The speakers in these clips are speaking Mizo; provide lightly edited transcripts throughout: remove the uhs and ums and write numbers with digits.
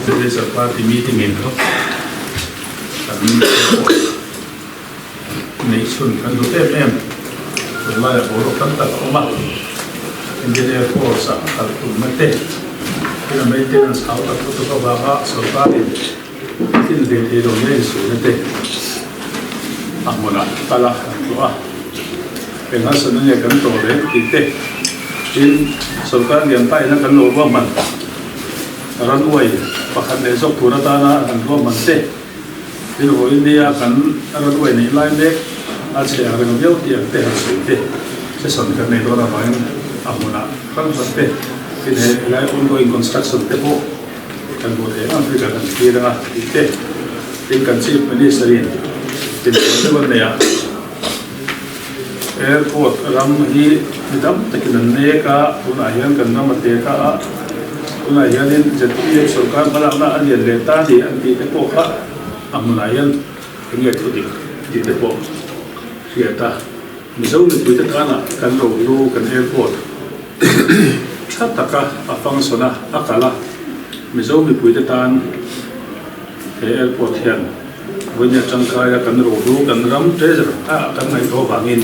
Legislature Party meeting in kan airport neih chhun kan duh em em tunlaiah boruak tam tak a awm a, Indian Air Force ah kal tumna te thil a maintenance hau tak lutuk avanga sorkarin thil ve thei lo nia insuihna te a hmunah kal a an tlawh a, eng harsatna nge kan tawh reng tih te tin sorkar lian ta ina kan lo ruahman runway pakhat leh zawk tur atana an ruahman te. Thil vawiin nia kan runway neih lai mek a chhe ang reng viau tih ang te han sawi te session kan nei dawn avangin a hmunah hrang hrang te tin he helai ongoing construction te pawh kan hmuh theih ang hi kan han thlir anga tih te tin kan chief minister in tin tur deuh a nei a airport ram hi mi tam takin an nek a tunah hian kan ram a te ta a tunah hianin zpm sorkar hmalakna a lian leh ta ni an tih te pawh kha a hmunah hian eng nge thu dik tih te pawh hriat a Mizo mipui te tana kan rohlu kan airport tha taka a function a a kal a Mizo mipui te tan he airport hian Vawinia tangkaia kan rohlu kan ram treasure a kan ngaihtuah avangin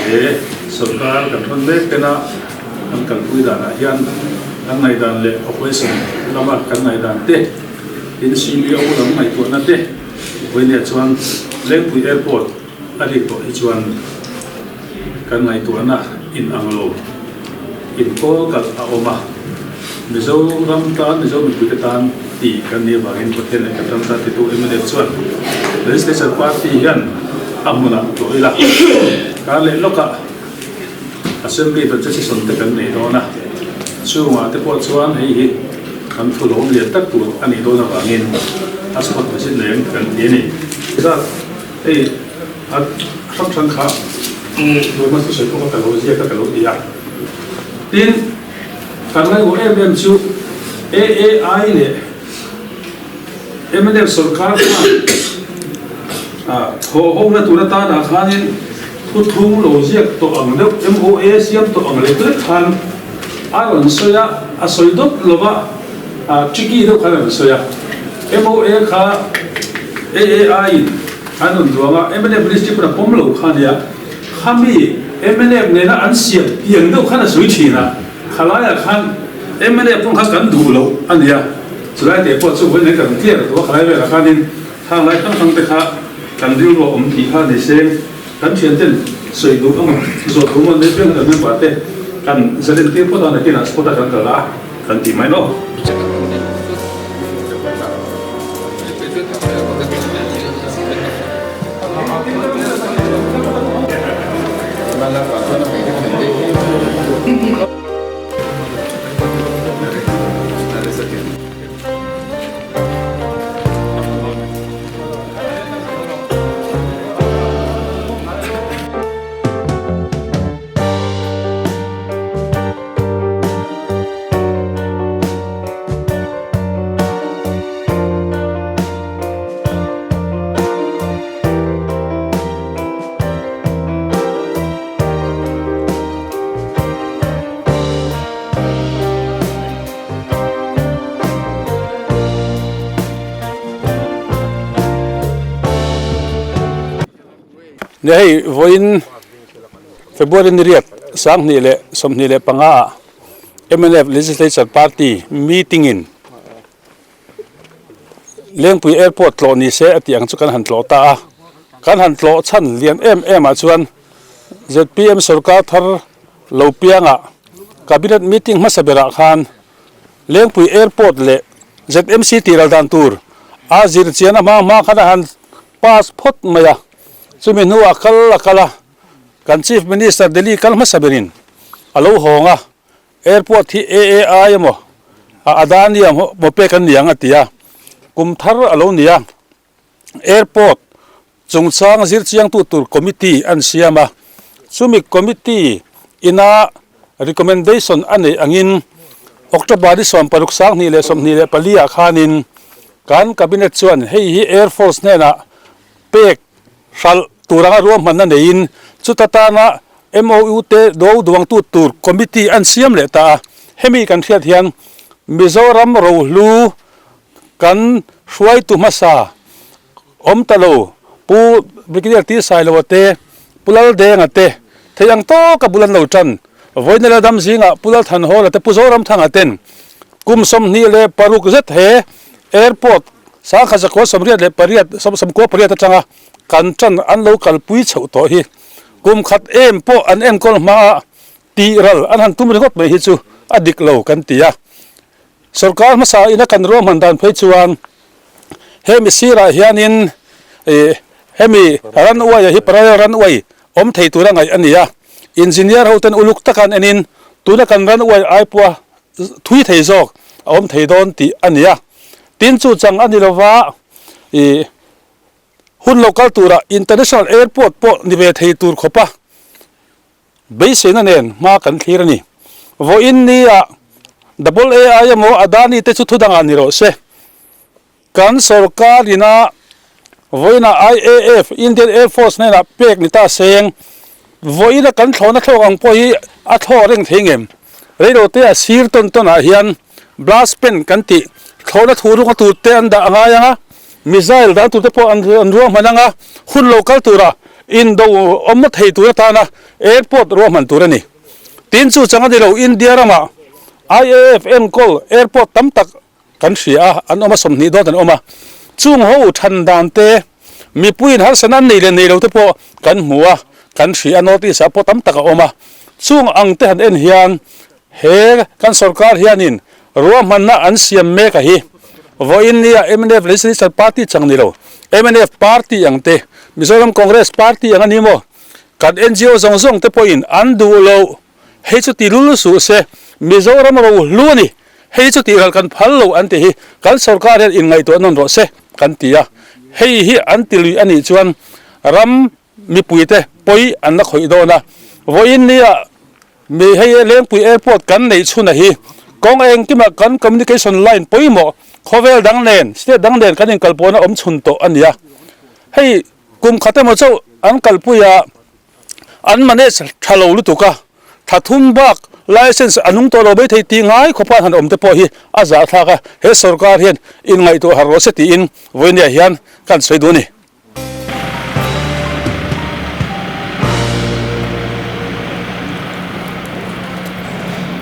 he sorkar kan rawn mek tena kan kalpui danah hian kan ngaihdan leh opposition lama kan ngaihdan te tin CBO lam ngaihtuahna te vawinia chuan Lengpui Airport a rik tawh hi chuan kan ngaihtuahna inang lo inkawl kalh a awm a, Mizoram tan, Mizo mipuite tan tih kan nih avangin Pathian leh kan ram tan titu mnf chuan Legislature Party hian a hmunah tlawh ila, kar leh lawkah Assembly budget session te kan nei dawn a, chungah te pawh chuan hei hi kan thulawm lian tak tur a nih dawn avangin a spot visit leng kan ti a ni. Zat hei a hrang hrang kha Burma thusawi pawh kha ka lo ziak a ka lo ti a. Tin, kan ngaihmawh em em chu AAI leh mnf sorkar khan thawhhona tur atanah khanin thuthung lo ziak tawh ang deuh MOA siam tawh ang lek lek khan a rawn sawi a, a sawi dawt lova tricky deuh khan a rawn sawi a. MOA kha AAI in an rawn duang a, mnf ministry pawn a pawm lo kha nia. Khami mnf nena an siam tiang deuh khan a sawi thin a, khalaiah khan mnf pawh kha kan duh loh a nia, chulai teh pawh chu vawiin kan clear a duh a, khalai velah khanin khang lai hrang hrang te kha kan rilru a awm tih kha ni se, kan thian ten sawi duh emaw zawh duh emaw nei piang kan member te kan zalen tir phawt a, nakinah spot a kan kal a kan tih mai lo. Nia hei vawiin February ni riat sanghnih leh 25 ah mnf Legislature Party meeting in Lengpui Airport tlawh ni se a tih ang chu kan han tlawh ta a, kan han tlawh chhan lian em em ah chuan zpm sorkar thar lo piangah Cabinet meeting hmasa berah khan Lengpui Airport leh ZMC tih ral dan tur a zir chian a hma hma khan a han pass phawt mai a, chumi hnuah kal a kal a, kan Chief Minister Delhi kal hmasa berin a lo hawng a. Airport hi AAI emaw a Adani emaw pek an ni ang a ti a, kum thar a lo ni a, airport chungchang zirchiangtu tur committee an siam a, chumi committee ina recommendation a neih angin October ni 16 2024 ah khanin kan cabinet chuan hei hi Air Force hnenah pek hralh tur anga ruahmanna neiin chuta tana MOU te do duangtu tur committee an siam leh ta a, hemi kan hriat hian Mizoram rohlu kan hruaitu hmasa awm ta lo Pu Brigadier T Sailoa te, Pu Laldenga te thei ang tawka bul an lo tan. Vawiin la dam zingah Pu Lalthanhawla te, Pu Zoramthanga ten kum 26 zet he airport 1988 98 atanga kan tan an lo kalpui chhoh tawh hi kum khat em pawh an enkawl hmaa tih ral an han tum ringawt mai hi chu a dik lo kan ti a. Sorkar hmasa ina kan ruahman dan phei chuan hemi sirah hianin ih hemi runway ah hi parallel runway awm thei tura ngaih a ni a, engineer ho ten uluk taka an enin tuna kan runway ai pawha thui thei zawk a awm thei dawn tih a ni a. Tin chu chang a ni lova ih hun lo kal turah international airport pawh ni ve thei tur khawpa Beiseina nen hma kan thlir a ni. Vawiin nia Double AI emaw Adani te chu thu dangah ni rawh se. Kan sorkar ina vawiinah IAF, Indian Air Force, hnenah pek ni ta seng. Vawiina kan thlawhna thlawk ang pawh hi a thlawh reng thei ngem. Reilote a sir tawn tawn ah hian blast pen kan tih thlawhna thu rung a tur te an dah a ngai ang a, missile dan tur te pawh an ruahman ang a, hun lo kal tura Indo awm thei tur atana airport ruahman tur a ni. Tin chu chang a ni lo, India ramah IAF enkawl airport tam tak kan hria a, an awm a, 20 dawt an awm a. Chung ho than dan te, mipuiin harsatna an nei leh nei lo te pawh kan hmu a, kan hria a, North East ah pawh tam tak a awm a. Chung ang te han en hian he kan sorkar hianin ruahmanna an siam mek a hi. Vawiin nia mnf Legislature Party chang ni lo, mnf Party ang te, Mizoram Congress Party ang a ni maw? Kan ngo zawng zawng te pawhin an duh lo, hei chu ti lul suh se, Mizoram ro hlu a ni, hei chu tih ral kan phal lo an ti hi kan sorkar hian inngaihtuah nawn rawh se kan ti a, hei hi an ti lui a nih chuan ram mipuite pawi an la khawih dawn a, vawiin nia Mi hei Lengpui Airport kan neih chhunah hi kawng engkimah kan communication line pawimawh khawvel dang nen, state dang nen kan inkalpawhna awm chhun tawh a ni a. Hei kum khat emaw chauh an kalpui a, an manage tha lo lutuk a, thla thum bak license a nung tawh lo mai thei tih ngai khawpa an han awm te pawh hi a zahthlak a, he sorkar hian inngaihtuah har rawh se tiin vawinia hian kan sawi duh a ni.